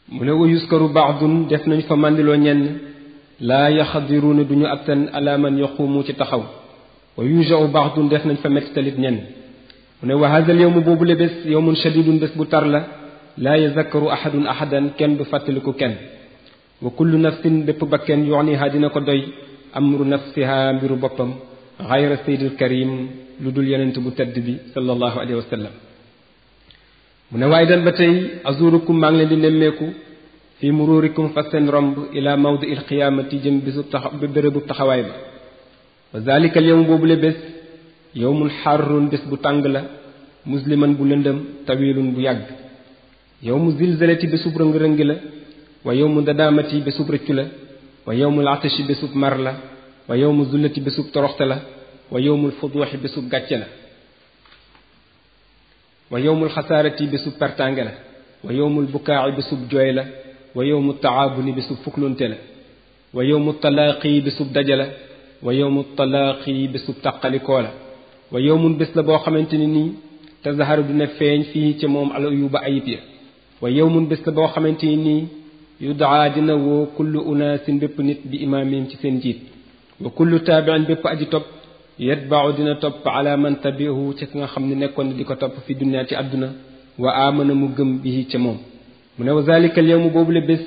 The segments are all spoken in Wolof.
mu ne wa yuskaru baadun def nañ fa màndiloo ñenn laa yaxadiruuna duñu attan ala man yaquumu ci taxaw wa yujau baadun def nañ fa mettitalit ñenn mu ne wa hadal yowmu boobule bés yowmun shadidun bés bu tar la laa yazakkaru ahadun ahadan kenn du fàttaliku kenn wa kullu nafsin bépp bakken yoniha dina ko doy amru nafsiha mbiru boppam xayra sayyidil karim lu dul yonent bu tedd bi sallallahu alayhi wa sallam mu ne waaye dan ba tey azurukum maa ngi leen di nemmeeku fi mururikum fa seen romb ila mawdi il qiyaamati jëm bérébu taxawaay ba wa zalika al yawm boobule bés yawmun xarrun bés bu tàng la musliman bu lëndëm tawilun bu yàgg yawmu zilzalati bésub rëng-rëngi la wa yawmu dadaamati bésub rëccu la wa yawmul atashi bésub mar la wa yawmu zullati bésub toroxte la wa yawmul fuduuxi bésub gàcce la wa yawmul xasaarati bésub pertange la wa yawmul bukaaci bésub jooy la wa yawmu taabuni bésub fuklunte la wa yawmu talaaqi bésub daje la wa yawmu talaaqi bésub tàqalikoo la wa yawmun bés la boo xamante ni nii tazaharu dina feeñ fii ca moom al uyuba ayib ya wa yawmun bés la boo xamante ni nii yudaa dina woo kullu unaasin bépp nit bi imaamim ci seen jiit wa kullu taabiin bépp aji topp yatbau dina topp ala man tabihu ci ki nga xam ne nekkoon na di ko topp fi dunya ci àdduna wa amana mu gëm bihi ca moom mu ne wa zalika al yawmu boobule bés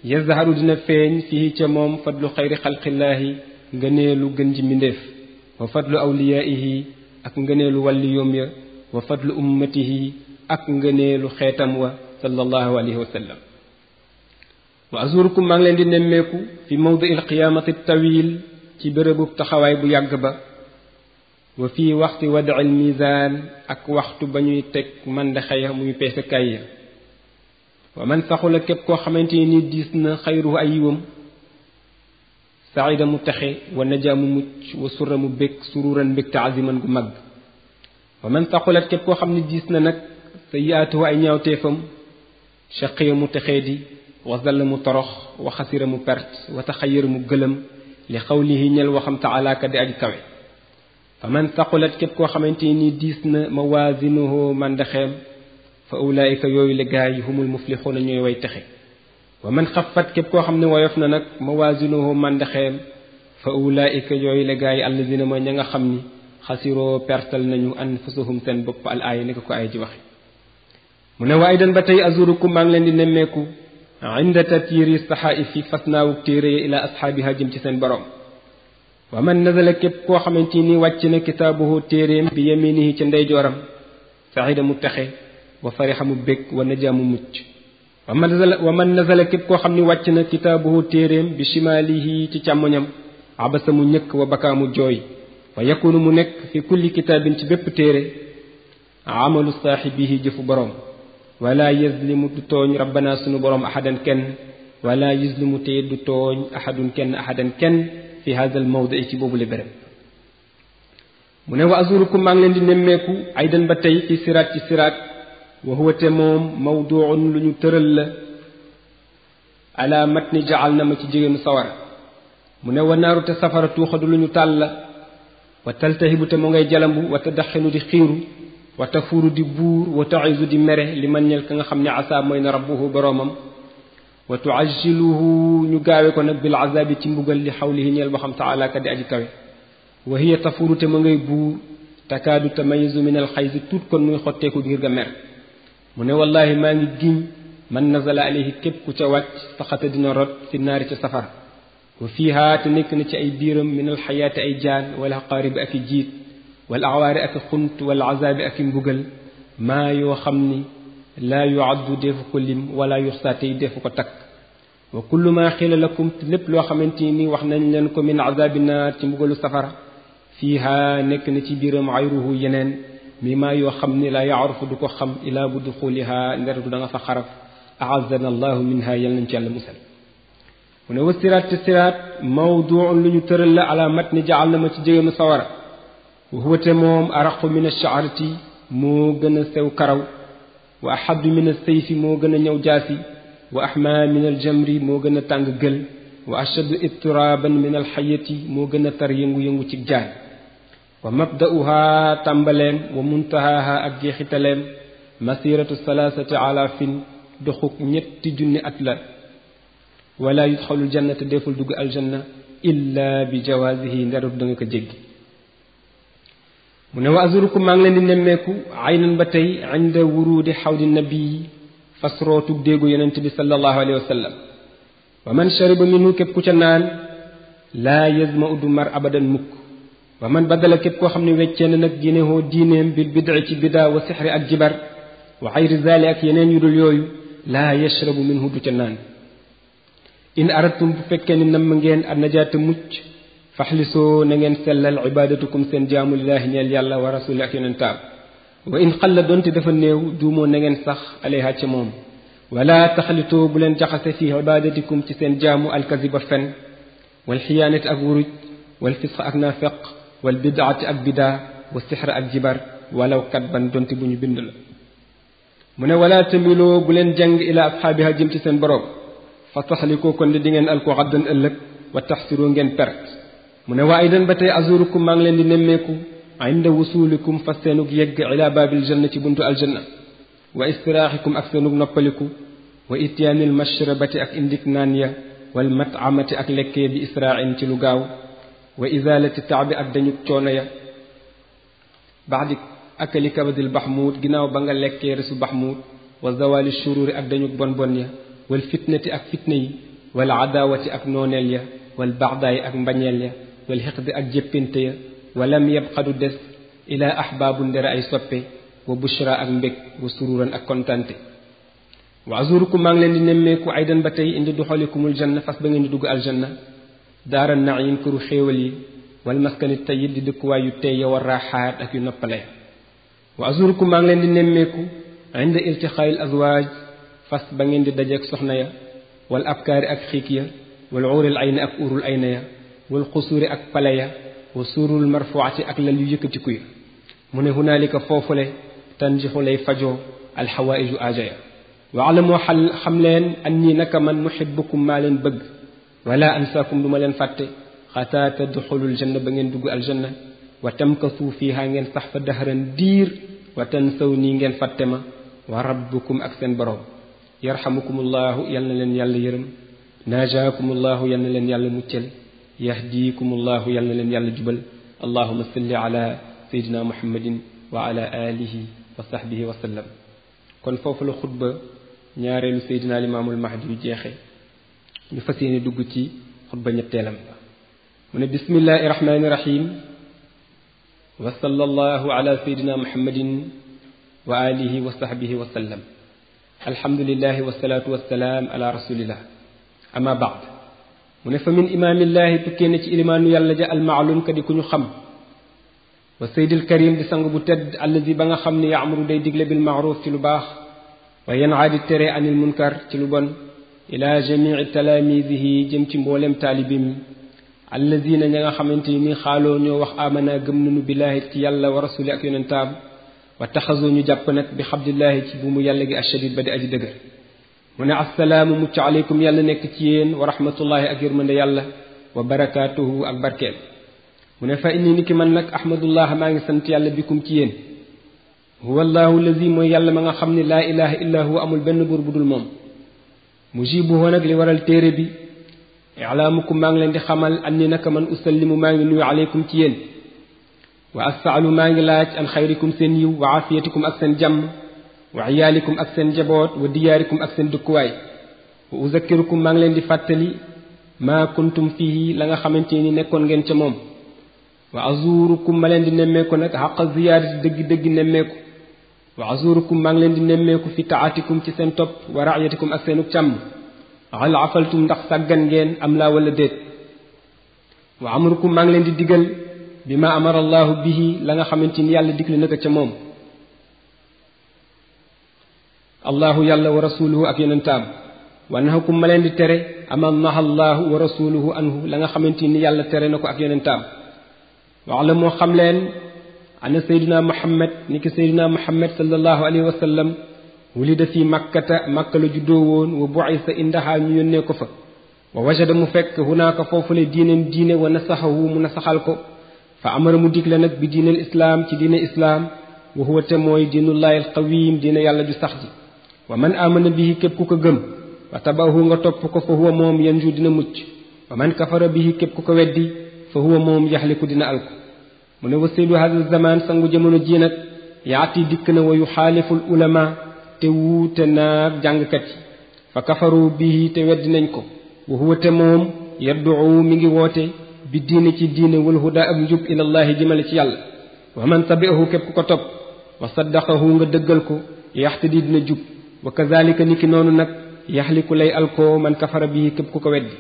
yazharu dina feeñ fii ca moom fadlu xayri xalqillaahi ngëneelu gën ji mbindéef wa fadlu awliyaihi ak ngëneelu wàlli yoom ya wa fadlu ummatihi ak ngëneelu xeetam wa sallallahu alayhi wa sallam wa azurukum maa ngi leen di nemmeeku fi mawdi il qiyaamati tawil ci bërëbu taxawaay bu yàgg ba wa fii waxti wadi al mizaan ak waxtu ba ñuy teg mandaxe ya muy peesekaay ya wa man saxula képp koo xamante ni diis na xayruhu ay yiwam saida mu texe wa najaa mu mucc wa surra mu bég sururan mbégte aziman gu mag wa man saxulat képp koo xam ne diis na nag sayiaatuhu ay ñaawteefam shaqiya mu texee di wa zalla mu torox wa xasira mu perte wa taxayira mu gëlëm li xawlihi ñel waxam taala ka di aji kawe fa man saqulat képp koo xamante ni diis na mawazinuhu mandaxeem fa ulaayika yooyu la gaa yi humul muflixuuna ñooy way texe wa man xafat képp koo xam ne woyof na nag mawazinuhu mandaxeem fa ulaayika yooyu la gaa yi allazina mooy ña nga xam ni xasiroo pertal nañu anfusahum seen bopp al aaya ni ko aaya ji waxe mu ne waaye dan ba tey azurukum maa ngi leen di nemmeeku inda tatyiiri saxaa'ifi fas naawug téere ila asxaabiha jëm ci seen borom wa man nazala képp koo xamante ni wàcc na kitaabuhu téeréem bi yaminihi ca ndeyjooram saxida mu texe wa farixa mu bég wa najaa mu mucc wa man nazala képp koo xam ni wàcc na kitaabuhu téeréem bi shimaalihi ci càmmoñam abasa mu ñëkk wa bakaa mu jooy wa yakunu mu nekk fi kulli kitaabin ci bépp téere amalu saaxibihi jëfu borom wala yazlimu du tooñ rabbana sunu borom ahadan kenn wala yuzlimu te du tooñ ahadun kenn ahadan kenn fi hada al mawdi ci boobu le béréb mu ne wa azurukum maa ngi leen di nemmeeku aydan ba tey fi siraat ci siraat wa huwa te moom mawduun lu ñu tëral la ala matni jaal na ma ci jigéenu sawara mu ne wa naaru te safara tuuxadu lu ñu tàll la wa taltahibu te mu ngay jalambu wa tadaxinu di xiiru wa tafuuru di buur wa taizu di mere li man ñel ka nga xam ne asaa mooy na rabbuhu boroomam wa tuajiluhu ñu gaawe ko nag bil azabi ci mbugal li xawlihi ñeel boo xam taala ka di aji kawe wa hiya tafuuru te ma ngay buur takaadu tamayizu min al xaysi tuut kon muy xotteeku ngir ga mer mu ne wallahi maa ngi giñ man nazala alayhi képp ku ca wàcc saxata dina rot fi naari ca safara wa fiiha te nekk na ci ay biiram min al xayaati ay jaan wala xaaribi ak i jiit wal awaari ak xunt wal azaabi ak i mbugal maa yoo xam ni laa yuaddu defu ko lim wala yuxsaa tey defu ko takk wa kullu maa xiila lakum lépp loo xamante ni wax nañ leen ko min azaabi naar ci mbugalu safara fiiha nekk na ci biiram ayruhu yeneen mi maa yoo xam ni laa yaarufu du ko xam ilaa bu duxuliha nderetu da nga fa xaraf aazana allahu minha yal nañ ci yàlla musal mu ne wa siraat te siraat mawduun lu ñu tëral la ala matni jaal na ma ci jégéenu sawara wa huwa te moom araqu min ash-sha'rati moo gën a sew karaw wa ahaddu min as-sayfi moo gën a ñëw jaasi wa ahma min al-jamri moo gën a tàng gël wa ashaddu ittiraban min al-hayyati moo gën a tar yëngu-yëngu ci jaan wa mabda'uha tàmbaleem wa muntahaha ak jeexitaleem masiratu salaasati alaafin doxuk 3 at la wala yudxalul jannata deful dugg aljanna illa bi jawazihi ndarut da nga ko jéggi mu ne wa azurukum maa ngi leen di nemmeeku aynan ba tey inda wurudi xawdi nabii fasrootug déegu yonent bi sallallahu alayhi wa sallam wa man shariba minhu képp ku ca naan laa yazma du mar abadan mukk wa man badala képp koo xam ne weccee na nag diinehoo diineem bil bid'i ci bidaa wa sixri ak jibar wa xayri zaali ak yeneen yu dul yooyu laa yashrabu minhu du ca naan in aradtum bu fekkee ni namm ngeen an najaata mucc faxlisoo na ngeen sellal ibadatukum seen jaamu lillaahi ñeel yàlla wa rasuli ak yonentaam wa in xalla doonte dafa néew duumoo na ngeen sax alayha ca moom wala taxalitoo bu leen jaxase fi ibadatikum ci seen jaamu alkaziba fen wal xiyaanati ak wuruj wal fisq ak naafeq wal bidaati ak bidaa wa sixra ak jibar walaw kat ban doonte bu ñu bind la mu ne wala tamiloo bu leen jàng ila asxaabiha jëm ci seen borom fa taxalikoo kon di ngeen alko xaddan ëllëg wa taxsiroo ngeen perte mu ne waa aydan ba tey azurukum maa ngi leen di nemmeeku inda wusulikum fa seenug yegg ila baabil janna ci buntu aljanna wa istiraaxikum ak seenug noppaliku wa ityaanil mashrabati ak indik naan ya wal mat'amati ak lekkee bi israa'in ci lu gaaw wa izalati taabi ak dañu coono ya baxdi akali kabadil baxmuud ginnaaw ba nga lekkee resu baxmuud wa zawali shururi ak dañu bon bon ya wal fitnati ak fitna yi wal adaawati ak nooneel ya wal baxdaayi ak mbañeel ya wal xiqdi ak jéppinte ya walam yabqadu des ila ahbaabu ndere ay soppe wa bushra ak mbég wa sururan ak kontante wa azurukum maa ngi leen di nemmeeku aydan ba tey indi duxalikumul janna fas ba ngeen di dugg aljanna daara naim këru xéewal yi wal maskani tayyib di dëkkuwaay yu tey ya war raaxaat ak yu noppale wa azurukum maa ngi leen di nemmeeku inda iltixaayil azwaaj fas ba ngeen di dajeek soxna ya wal abkaari ak xiik ya wal uuril ayni ak uurul ayna ya wal xusuuri ak pale ya wa suurul marfuati ak lal yu yëkkatiku ya mu ne hunaalika foofule tanjixu lay fajoo alxawaïju aaja ya wa alamoo xam leen anni naka man muhibbukum maa leen bëgg wala ansaakum du ma leen fàtte xataa tadxulul janna ba ngeen dugg aljanna wa tamkasu fiiha ngeen sax fa dahran diir wa tansaw nii ngeen fàtte ma wa rabbukum ak seen borom yarhamukumullahu yal na leen yàlla yërëm najaakumullahu yal na leen yàlla muccal yahdikumullahu yal na leen yàlla jubal allahuma salli ala sayyidina muhammadin wa ala alihi wa sahbihi wa sallam kon foofu la xutba ñaareelu sayyidina limaamul mahdi yu jeexe ñu fas yéene dugg ci xutba ñetteelam mu ne bismillahi rahmani rahim wa sallallahu ala sayyidina muhammadin wa alihi wa sahbihi wa sallam alhamdulillahi wasalaatu wasalaam ala rasulillah ama baad mu ne fa min imaamillaahi tukkee ne ci ilimaanu yàlla ja almaalum ka di ku ñu xam wa saydil karim di sang bu tedd allazi ba nga xam ne yaamuru day digle bil maaruf ci lu baax wa yanhaa di tere anil munkar ci lu bon ila jamii talaamidihi jëm ci mboolem taalibim allazina ña nga xamante ni xaaloo ñoo wax amana gëm nañu billaahi ci yàlla wa rasuli ak yonentaam wa taxasoo ñu jàpp nag bi xablillaahi ci buumu yàlla gi ashadid ba di aji dëgër mu ne assalaamu mucc aleykum yàlla nekk ci yéen wa rahmatullahi ak yërmande yàlla wa barakaatuhu ak barkeel mu ne fa inni niki man nag ahmadullah maa ngi sant yàlla bikum ci yéen huwa allahu lazi mooy yàlla ma nga xam ne laa ilaha illa huwa amul benn buur bu dul moom mujibuhu nag li waral téere bi ilaamukum maa ngi leen di xamal anni naka man usallimu maa ngi nuyu aleykum ci yéen wa asaalu maa ngi laaj an xayrikum seen yiw wa afiyatikum ak seen jàmm wa iyaalikum ak seen jaboot wa diyaarikum ak seen dëkkuwaay wa uzakkirukum maa ngi leen di fàttali maa kuntum fii la nga xamante ni nekkoon ngeen ca moom wa azurukum ma leen di nemmeeku nag xaqa ziyaarati dëgg-dëgg nemmeeku wa azurukum maa ngi leen di nemmeeku fi taatikum ci seen topp wa raayatikum ak seenu càmm hal afaltum ndax sàggan ngeen am laa wala déet wa amrukum maa ngi leen di digal bi ma amara allahu bihi la nga xamante ni yàlla digle na ko ca moom allahu yàlla wa rasuluhu ak yonentaam wa nahakum ma leen di tere ama naha allahu wa rasuluhu anhu la nga xamante ni yàlla tere na ko ak yonentaam wax la moo xam leen ana sayduna muhammad ni ki sayduna muhammad sallallahu alayhi wa sallam wulida fi makkata makka la juddoo woon wa bu'isa indaha ñu yónnee ko fa wa wajada mu fekk hunaaka foofule diineen diine wa nasaxahu mu nasaxal ko fa amara mu digle nag bi diineel islaam ci diine islaam wa huwa te mooy diinullahi alqawim diine yàlla ju sax ji wa man amana bihi képp ku ko gëm wa tabahu nga topp ko fa huwa moom yanju dina mucc wa man kafara bihi képp ku ko weddi fa huwa moom yaxliku dina alku mu ne wasilu hada zaman sangu jamono ji nag yaati dikk na wa yuxaaliful ulama te wuute naag jàngkat yi fa kafaru bihi te weddi nañ ko wa huwa te moom yadduu mi ngi woote bi diine ci diine wal huda ak njub ilallahi jëmale ci yàlla wa man tabi'ahu képp ku ko topp wa saddaqahu nga dëggal ko yaxtadi dina jub wa kazalika niki noonu nag yaxliku lay alkoo man kafara bihi képp ku ko weddi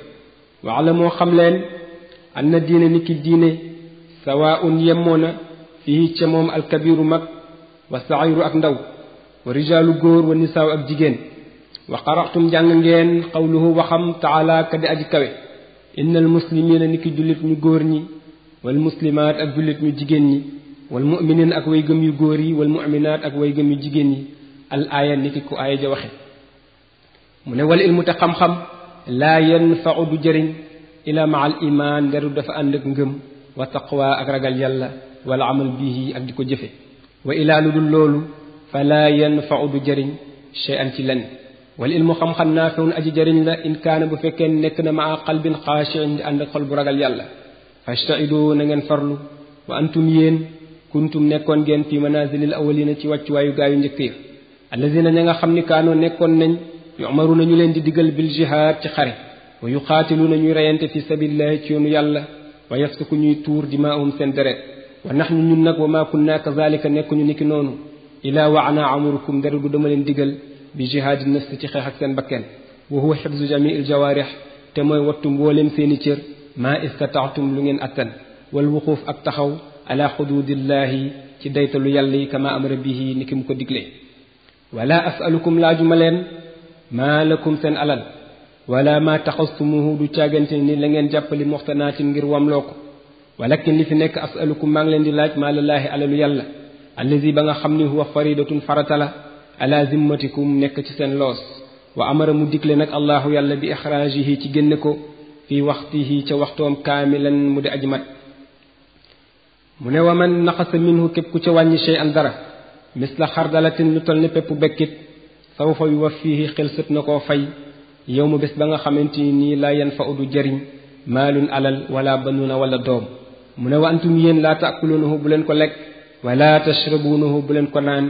waala moo xam leen an na diine niki diine sawaun yemmoona fii ca moom alkabiru mag wa sairu ak ndaw wa rijaalu góor wa nisaaw ak jigéen wa qaratum jàng ngeen qawluhu waxam taala ka di aji kawe innal muslimina niki jullit ñu góor ñi wal muslimaat ak jullit ñu jigéen ñi wal mu'minin ak way gëm yu góor yi wal mu'minaat ak way gëm yu jigéen ñi al aaya niki ku aaya ja waxe mu ne wal ilmu te xam-xam laa yanfa'u du jëriñ ila ma al iman nderu dafa ànd ak ngëm wa taqwa ak ragal yàlla wal amal bihi ak di ko jëfe wa ilaa lu dul loolu fa laa yanfa'u du jëriñ shay'an ci lenn wal ilmu xam-xam naafi'un aji jëriñ la in kaana bu fekkee nekk na maa qalbin xaashi'in di ànd ak xol bu ragal yàlla fastaidu na ngeen farlu wa antum yéen kuntum nekkoon ngeen fi manazilil awalina ci wàccuwaayu gaayu njëkk ya allazina ña nga xam ni kaanoo nekkoon nañ yu'maruna ñu leen di digal bil jihaad ci xare wa yuqaatiluna ñuy reyante fi sabilillahi ci yoonu yàlla wa yasfiku ñuy tuur dimaahum seen deret wa nahnu ñun nag wa maa kunna kazalika nekkuñu niki noonu ilaa waana amurukum dara du dama leen digal bi jihaadi nafs ci xeex ak seen bakken wa huwa xifzu jamiil jawaarix te mooy wattu mbooleem seeni cër maa istataatum lu ngeen attan wal wuquuf ak taxaw ala xududillahi ci daytalu yàlla yi kama amara bihi ni ki mu ko diglee wala asalukum laajuma leen maa lakum seen alal wala maa taxastumuhu du caagante ni la ngeen jàppali moxtanaatin ngir wamloo ko walakin li fi nekk asalukum maa ngi leen di laaj maa lallaahi alalu yàlla allazi ba nga xam ni huwa faridatun farata la ala zimmatikum nekk ci seen loos wa amara mu digle nag allahu yàlla bi ixraajihi ci génne ko fii waxtihi ca waxtoom kaamilan mu di aji mat mu ne wa man naqasa minhu képp ku ca wàññi shay an dara misla xardalatin lu tol ni pepp bekkit sawfa yuwaffihi xel sët na koo fay yow mu bés ba nga xamante nii laa yan fa udu jëriñ maalun alal wala banuuna wala doom mu ne wa antum yéen laa taakuluunahu bu leen ko lekk wala tashrabuunahu bu leen ko naan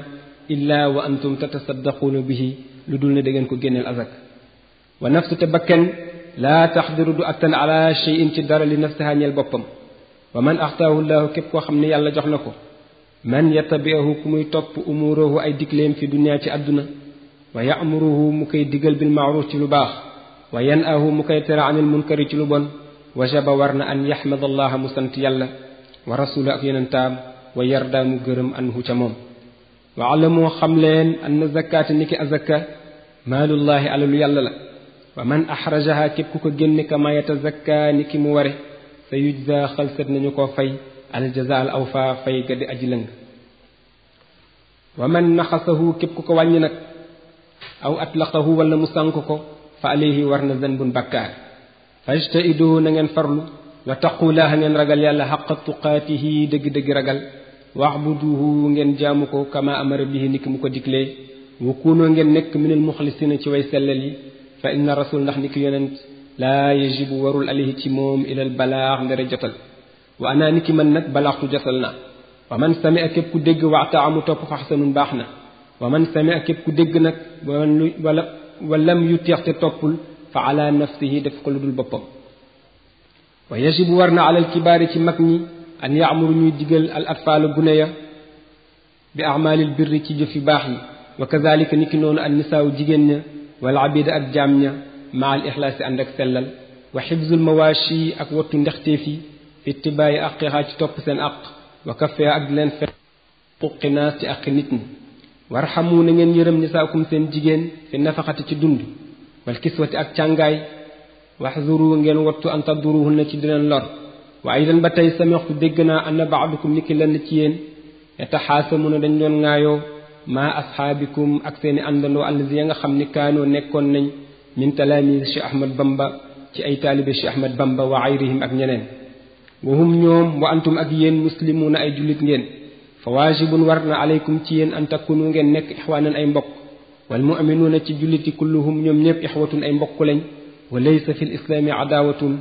illaa wa antum tatasaddaquuna bihi lu dul ne da ngeen ko génneel azak wa nafsu te bakken laa taxdiru du attan ala shay'in ci dara li nafsiha ñeel boppam wa man axtaahu llaahu képp koo xam ne yàlla jox na ko man yattabi'ahu ku muy topp umuurahu ay digleem fi dunya ci àdduna wa ya'muruhu mu koy digal bil ma'ruf ci lu baax wa yan'ahu mu koy tere anil munkari ci lu bon wajaba war na an yaxmadallaha mu sant yàlla wa rasula ak yonentaam wa yarda mu gërëm anhu ca moom wa alamoo xam leen anna zakkaata niki azakka maalullahi alalu yàlla la wa man axrajaha képp ku ko génne kama yatazakka niki mu ware sa yujza xalsat nañu koo fay aljaza al awfa fay ga di aji lëng wa man naxasahu képp ku ko wàññi nag aw atlaqahu wala mu sànk ko fa alayhi war na zanbun bakkaar fajtaidu na ngeen farlu wa taqulaaha ngeen ragal yàlla xaqa tuqaatihi dëgg-dëgg ragal waxbuduhu ngeen jaamu ko kama amara bihi niki mu ko diglee wa kunoo ngeen nekk minal muxlisina ci way sellal yi fa inna rasul ndax niki yonent laa yajibu warul alayhi ci moom ilal balaax ndere jotal wa ana niki man nag balaaxtu jotal naa wa man sami a képp ku dégg waxtaamu topp fa xasanun baax na wa man sami a képp ku dégg nag walam yu teex te toppul fa ala nafsihi def ko lu dul boppam wa yajibu war na alal kibaari ci mag ñi an yaamuru ñuy digal al atfaala gune ya bi amalil birri ci jëf yu baax yi wa kazalika niki noonu an nisaaw jigéen ña wal abida ak jaam ña ma al ixlaasi ànd ak sellal wa xibzul mawaashi ak wattu ndexteef yi fi ittibaayi aqiha ci topp seen aq wa kafee ak di leen fe tuqi naas ci aqi nit ñi warxamu na ngeen yërëm nisaakum seen jigéen fi nafaxati ci dund wal kiswati ak càngaay waxzuru ngeen wattu an tadduruhunna ci di leen lor waaye dan ba tey samextu dégg naa anna baadukum niki lenn ci yéen yataxaasamuna dañ doon ŋaayoo maa asxaabikum ak seeni àndandoo allazi ya nga xam ni kaanoo nekkoon nañ min talaamiis Cheikh Ahmad Bamba ci ay taalibe Cheikh Ahmad Bamba wa ayrihim ak ñeneen wa hum ñoom wa antum ak yéen muslimuuna ay jullit ngeen fa waajibun war na aleykum ci yéen an takunu ngeen nekk ixwaanan ay mbokk wal mu'minuuna ci julliti kulluhum ñoom ñëpp ixwatun ay mbokk lañ wa laysa fi l islaami adaawatun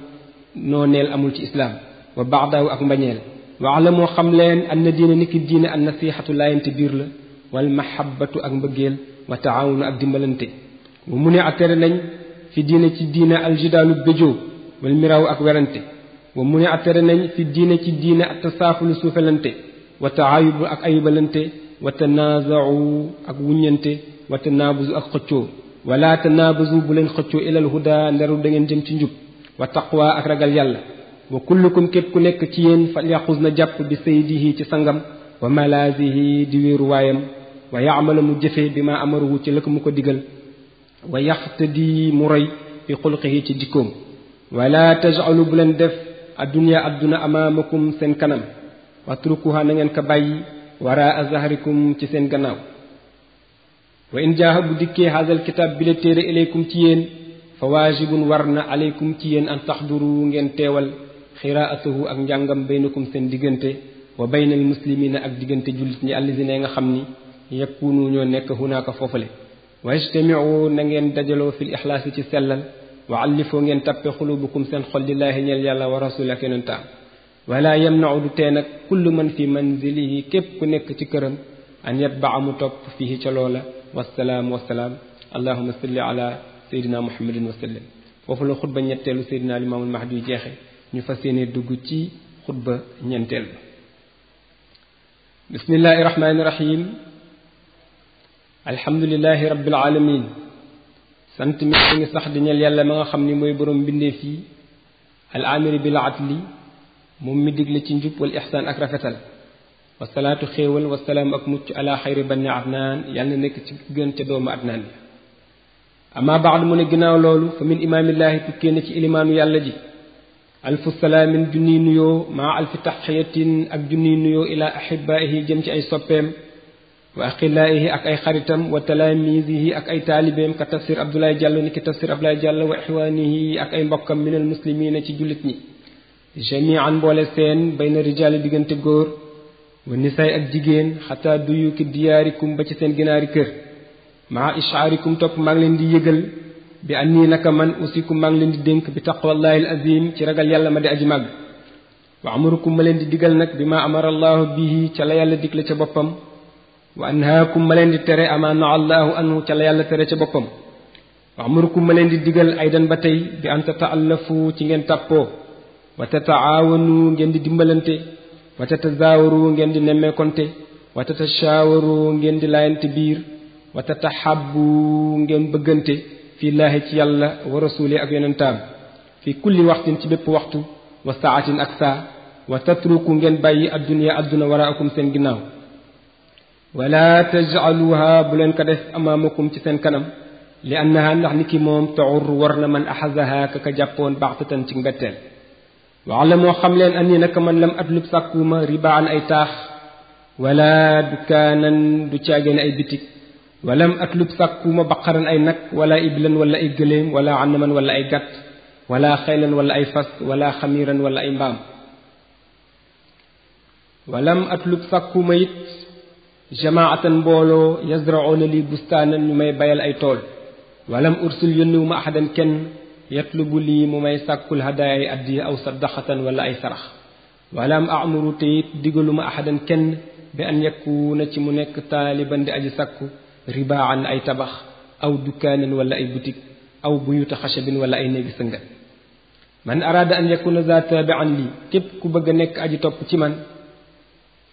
nooneel amul ci islaam wa baadaaw ak mbañeel wa alamoo xam leen anna diine niki diine an nasihatu laayante biir la wal mahabbatu ak mbëggeel wa taawunu ak dimbalante wa mu ne a tere nañ fi diine ci diine aljidaalu béjoo wal miraaw ak werante wa mu ne a tere nañ fi diine ci diine at tasaafulu suufalante wa taayubu ak ayibalante wa tanaazau ak wuññante wa tanaabuzu ak xëccoo wala tanaabuzu bu leen xëccoo ilal huda nderu da ngeen jëm ci njub wa taqwa ak ragal yàlla wa kullukum képp ku nekk ci yéen fal yaxuz na jàpp bi saydihi ci sangam wa malaazihi di wéeru waayam wa yaamala mu jëfe bi ma amaruhu ci lëkk mu ko digal wa yaxtadi mu roy bi xulqihi ci jikkoom wala tajalu bu leen def addunya adduna amaamakum seen kanam watrukuha na ngeen ko bàyyi waraa zahrikum ci seen gannaaw wa in jaaha bu dikkee haazal kitaab bi la téere ilaykum ci yéen fa waajibun war na aleykum ci yéen an taxduru ngeen teewal xiraatahu ak njàngam baynakum seen diggante wa baynal muslimina ak diggante jullit ñi allazina nga xam ni yakunu ñoo nekk hunaaka foofale wa ijtamiu na ngeen dajaloo fil ixlaasi ci sellal wa allifoo ngeen tappe xulubukum seen xol lillaahi ñeel yàlla wa rasul ak yonentaam wala yamnau du tee nag kullu man fi manzilihi képp ku nekk ci këram an yatbaa mu topp fihi ca loola wasalaam wasalaam allahuma salli ala seydina muhammadin wa sallam foofu la xutba ñetteelu seydina limaamul mahdi yu jeexe ñu fas yéene dugg ci xutba ñeenteel ba bismillahi rahmaani rahim alhamdulilahi rabbil alamin sant mi ngi sax di ñeel yàlla ma nga xam ni mooy boroom mbindeef yi al amiri bil adli moom mi digle ci njub wal ihsaan ak rafetal wasalaatu xéewal wasalaam ak mucc ala xayri banni adnaan yàlla na nekk ci gën ca doomu adnaan bi amma baad mu ne ginnaaw loolu fa min imaamillaahi tukkee na ci ilimaanu yàlla ji alfu salaamin junniy nuyoo maa alfi taxiyatin ak junniy nuyoo ila ahibaihi jëm ci ay soppeem wa axilaihi ak ay xaritam wa talaamisihi ak ay taalibeem ka tafsir Abdoulaye Diallo ni ki tafsir Abdoulaye Diallo wa ixwaanihi ak ay mbokkam minal muslimina ci jullit ñi jamian mboole seen bayna rijaali diggante góor wa nisaay ak jigéen xataa duyuki diyaarikum ba ci seen ginaari kër maa ishaarikum topp maa ngi leen di yëgal bi annii naka man usikum maa ngi leen di dénk bi taqwallahi al azim ci ragal yàlla ma di aji màgg wa amurukum ma leen di digal nag bi ma amara allahu bihi ca la yàlla digle ca boppam wa anhaakum ma leen di tere ama naa allahu anhu ca la yàlla tere ca boppam wa amurukum ma leen di digal aydan ba tey bi an tataallafu ci ngeen tàppoo wa tataawanu ngeen di dimbalante wa tatazaawaru ngeen di nemmeekonte wa tatashaawaru ngeen di laayante biir wa tatahabbu ngeen bëggante fillaahi ci yàlla wa rasuli ak yonentaam fi kulli waxtin ci bépp waxtu wa saatin ak saa wa tatruku ngeen bàyyi addunya adduna waraakum seen ginnaaw wala tajcaluha bu leen ko def amaamakum ci seen kanam li annaha ndax ni ki moom taxur war na man axasaha ka jàppoon baxtatan ci mbetteel waxla moo xam leen ani naka man lam atlub sàkkuuma ribaan ay taax wala dukaanan du caageen ay bitig walam atlub sàkkuuma baqaran ay nag wala iblan wala ay gëléem wala anaman wala ay gàtt wala xaylan wala ay fas wala xamiran wala ay mbaam walam atlub sàkkuuma it jamaatan mbooloo yazrauna li bustaanan ñu may bayal ay tool walam ursul yónniwuma ahadan kenn yatlubu lii mu may sàkkul hadaaya ay addiya aw sadaqatan wala ay sarax walam amuru te it digaluma ahadan kenn bi an yakuna ci mu nekk taaliban di aji sàkku ribaan ay tabax aw dukkaanin wala ay butik aw buyuta xashabin wala ay néegi sëngat man araada an yakuna za taabian lii képp ku bëgg a nekk aji topp ci man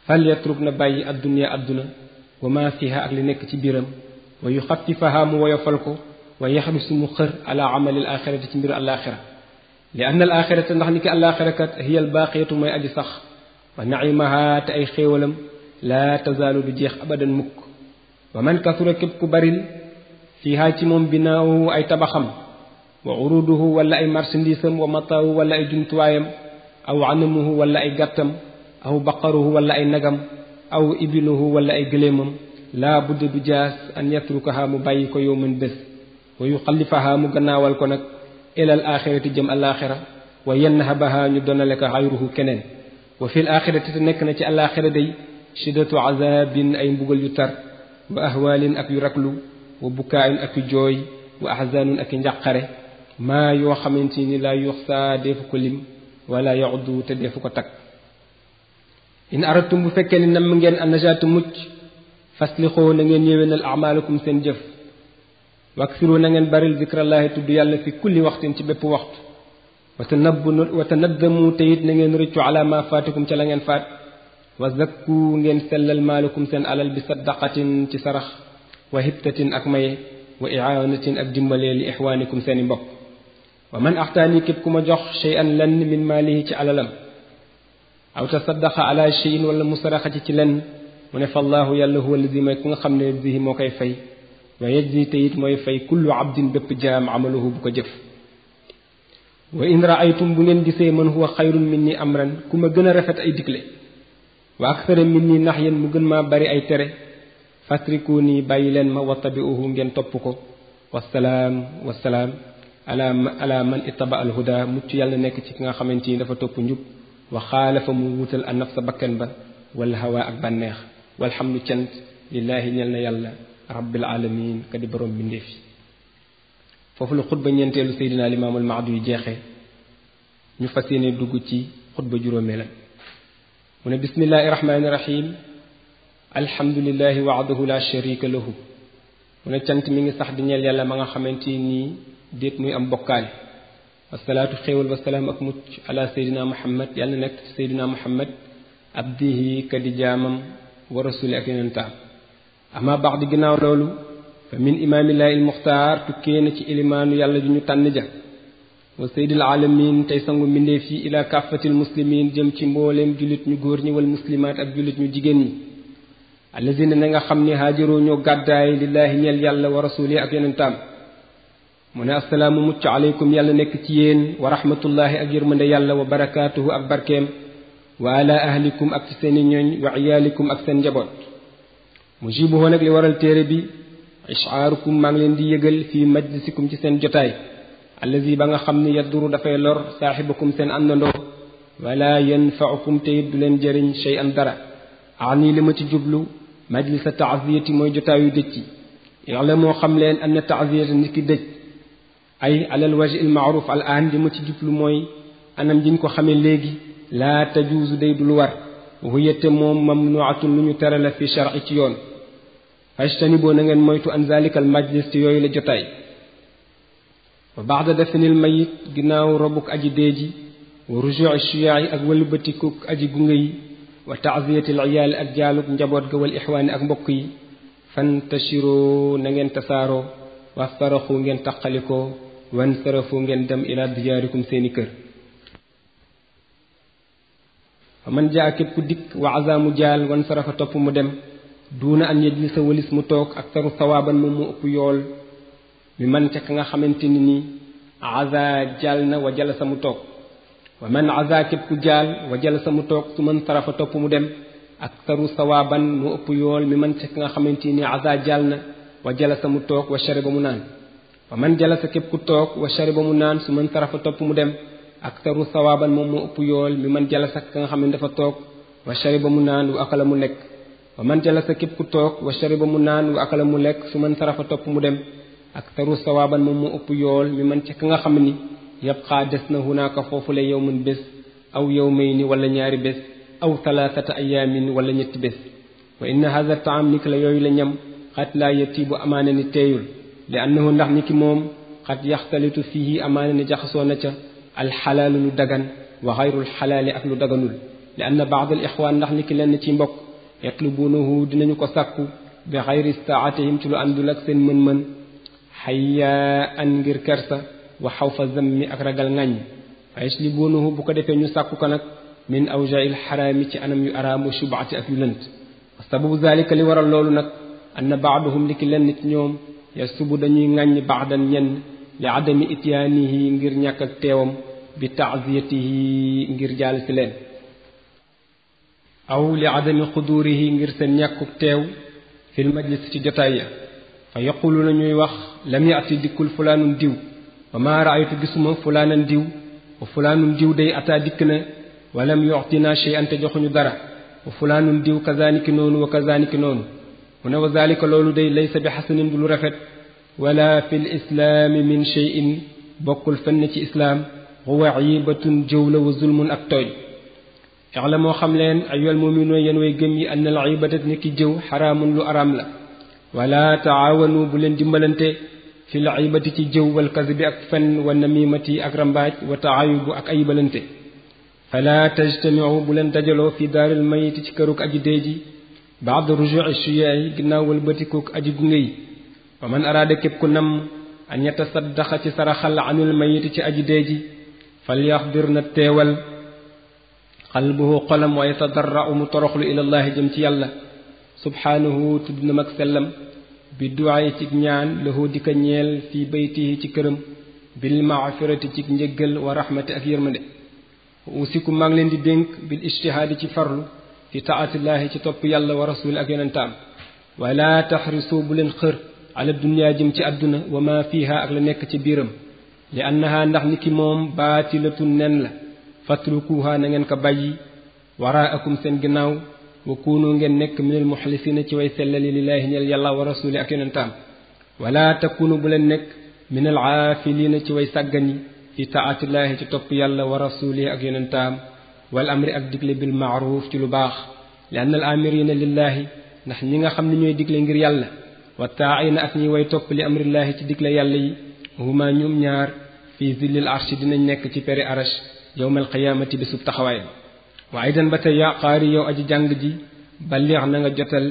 fal yatruk na bàyyi addunya adduna wa ma fiha ak li nekk ci biiram wa yuxaffifaha mu woyofal ko wa yaxrisu mu xër ala amali al axirati ci mbiru alaxira li anna al axirata ndax ni ki alaxira kat hiya al baaqiyatu mooy aji sax wa naimaha te ay xéewalam laa tazaalu du jeex abadan mukk wa man kasura képp ku baril fiha ci moom binaahu ay tabaxam wa uruduhu wala ay marchandisam wa mataahu wala ay jumtuwaayam aw anamuhu wala ay gàttam aw baqaruhu wala ay nagam aw ibiluhu wala ay gëléemam laa budda du jaas an yatrukaha mu bàyyi ko yow mën bés wa yuxallifaha mu gannaawal ko nag ilal axirati jëm alaxira wa yanhabaha ñu donale ko xayruhu keneen wa fil axirati te nekk na ci alaxira day shiddatu azabin ay mbugal yu tar wa ahwaalin ak yu raklu wa bukaayun ak jooy wa ahzanun ak njàqare maa yoo xamante ni laa yuxsaa deefu ko lim wala yaxudu te deefu ko takk in aratum bu fekkee ni namm ngeen an najaatu mucc faslixoo na ngeen yéwénal amaalakum seen jëf waksiru na ngeen baril zikrallahi tudd yàlla fi kulli waxtin ci bépp waxtu wa tanaddamu te it na ngeen rëccu ala ma faatikum ca la ngeen faat wa zakku ngeen sellal maalakum seen alal bi saddaqatin ci sarax wa hibtatin ak maye wa iaanatin ak dimbalee li ixwaanikum seeni mbokk wa man axtaani képp ku ma jox shay'an lenn min maalihi ci alalam aw tasaddaqa ala shay'in wala mu saraxati ci lenn mu ne fallaahu yàlla huwa allazi may ku nga xam ne yajzihi moo koy fay wa yajzi te it mooy fay kullu abdin bépp jaam amaluhu bu ko jëf wa in raaytum bu ngeen gisee man huwa xayrun minni amran ku ma gën a rafet ay digle wa aksara minni naxyan mu gën maa bari ay tere fatrikuuni bàyyi leen ma wattabi'uhu ngeen topp ko wasalaam wasalaam ala man ittaba al huda mucc yàlla nekk ci ki nga xamante ni dafa topp njub wa xaalafa mu wutal an nafsa bakkan ba wal hawa ak bànneex walhamdu cant lillaahi ñel na yàlla rabbil alamin ka di borom bindeef yi foofu la xutba ñeenteelu seydina limaamul mahdi yu jeexee ñu fas yéene dugg ci xutba juróomeelam mu ne bismillahi rahmaani rahim alhamdulillahi wahdahu la sharika lahu mu ne cant mi ngi sax di ñeel yàlla ma nga xamante nii déet muy am bokkaale wasalaatu xéewal wasalaam ak mucc ala seydina muhammad yàlla nekk ci seydina muhammad abdihi ka di jaamam wa rasuli ak yonentaam ama baax di ginnaaw loolu fa min imaamillaahi almuxtaar tukkee na ci ilimaanu yàlla ju ñu tànn ja wa seydil alamin tey sangu mbindeef yi ila kàffatil muslimin jëm ci mbooleem jullit ñu góor ñi wal muslimaat ak jullit ñu jigéen ñi allazina na nga xam ni haajaroo ñoo gàddaay lillaahi ñeel yàlla wa rasuli ak yonentaam mu ne assalaamu mucc aleykum yàlla nekk ci yéen wa rahmatullahi ak yërmande yàlla wa barakaatuhu ak barkeem wa ala ahlikum ak ci seeni ñooñ wa iyaalikum ak seen njaboot mujibuhu nag li waral téere bi ishaarukum maa ngi leen di yëgal fii majlisikum ci seen jotaay allazi ba nga xam ni yadduru dafay lor saaxibakum seen àndandoo wala yanfaukum te it du leen jëriñ shay an dara ani li ma ci jublu majlisa taaziyati mooy jotaayu dëj ci yàlla moo xam leen anna taaziyata nit ki dëj ay alal wajhi al maaruf al aan li ma ci jublu mooy anam jiñ ko xamee léegi laa tajuusu day dul war wuyete moom mamnuatun lu ñu tere la fi shar'i ci yoon fajtaniboo na ngeen moytu an zalikal majlis ci yooyu la jotaay wa baxda dafinil mayit ginnaaw robuk aji déeji wa rujuu shuyaa'i ak wëlbatikuk aji gunge yi wa taaziyatil iyaali ak jaaluk njaboot ga wal ixwaani ak mbokk yi fantashiroo na ngeen tasaaroo wastaraxu ngeen taqalikoo wansarafu ngeen dem ila diyaarikum seeni kër fa man jaa képp ku dikk wa azaamu jaal wan sarafa topp mu dem duuna an yajlisa walis mu toog ak taru sawaaban moom mu ëpp yool mi man ca ka nga xamante ni nii aza jaal na wa jalasa mu toog wa man aza képp ku jaal wa jalasa mu toog su man sarafa topp mu dem ak taru sawaaban mu ëpp yool mi man ca ka nga xamante ni aza jaal na wa jalasa mu toog wa shariba mu naan wa man jalasa képp ku toog wa shariba mu naan su man sarafa topp mu dem ak taru sawaaban moom moo ëpp yool mi man jalasa ka nga xam ne dafa toog wa shariba mu naan wa akala mu lekk wa man jalasa képp ku toog wa shariba mu naan wa akala mu lekk su man sarafa topp mu dem ak taru sawaaban moom moo ëpp yool mi man ca ka nga xam ni yabqaa des na hunaaka foofu la yawmun bés aw yawmayni wala ñaari bés aw talaatata ayaamin wala ñetti bés wa inna hadha taam ni ki la yooyu la ñam xat laa yatiibu amaana ni teeyul li annahu ndax ni ki moom xat yaxtalitu fiihi amaana ni jaxasoo na ca alxalaalu lu dagan wa xayrul xalaali ak lu daganul li anna baad al ixwaan ndax ni ki lenn ci mbokk yatlubuunahu dinañu ko sàkku bi xayri istaatihim ci lu àndul ak seen mën-mën xayyaa an ngir kersa wa xawfa zammi ak ragal ŋàññ fa yaslibuunahu bu ko defee ñu sàkku ko nag min awjail xaraami ci anam yu araam wa shubaati ak yu lënt sababu zalika li waral loolu nag anna baaduhum li ki lenn ci ñoom yasubu dañuy ŋàññ baadan ñenn li adami ityaanihi ngir ñàkk ak teewam bi taaziyatihi ngir jaal si leen aw li adami xudurihi ngir seen ñàkkuk teew fil majlis ci jotaay ya fa yaqulu na ñuy wax lam yaati dikkul fulaanun diw wa maa raaytu gisuma fulaanan diw wa fulaanun diw day ataa dikk na walam yuxtina shay'an te joxuñu dara wa fulaanun diw kazaniki noonu wa kazaniki noonu mu ne wa zalika loolu day laysa bi xasanin du lu rafet wala fi l islaami min cheyin bokkul fenn ci islaam huwa ibatun jëw la wa zulmun ak tooñ la moo xam leen ayyuhal mu'minuuna yéen way gëm yi anna al ibata ni ki jëw xaraamun lu araam la wala taawanu bu leen dimbalante fi l ibati ci jëw wal kasbi ak fen wa namimati ak rambaaj wa taayubu ak ayibalante fala tajtamiu bu leen dajaloo fi daaril mayiti ci këruk aji dee ji baad rujui shuyaay ginnaaw walbatikook aji gunge yi wa man araada képp ku nam an yatasaddaqa ci saraxal anil mayiti ci aji dee ji falyaxdir na teewal qalbuhu xolam wa yatadarra'u mu toroxlu ilallahi jëm ci yàlla subhaanahu tudd na mag sellam bi duwaay ci ñaan lahu di ka ñeel fii baytihi ci këram bil maghfirati ci njëggal wa rahmati ak yërmande usikum maa ngi leen di dénk bil ijtihaadi ci farlu fi taatillahi ci topp yàlla wa rasul ak yonentaam wala taxrisu bu leen xër ala dunya jëm ci àdduna wa ma fiha ak la nekk ci biiram li annaha ndax ni ki moom baatilatun nen la fatrukuha na ngeen ko bàyyi waraakum seen ginnaaw wa kunu ngeen nekk minal muxlisina ci way sellali lillahi ñeel yàlla wa rasuli ak yonentaam wala takunu bu leen nekk minal aafilina ci way sàggani fi taatillahi ci topp yàlla wa rasuli ak yonentaam wal amri ak digle bil maaruf ci lu baax li anna al amirina lillahi ndax ñi nga xam ne ñooy digle ngir yàlla wa taaina ak ñi way topp li amrillahi ci digle yàlla yi huma ñoom ñaar fii zillil arshi dinañ nekk ci peri arash yowmal qiyaamati bi sub taxawaay wa aydan ba tey yaa qaari yow aji jàng ji balligh na nga jotal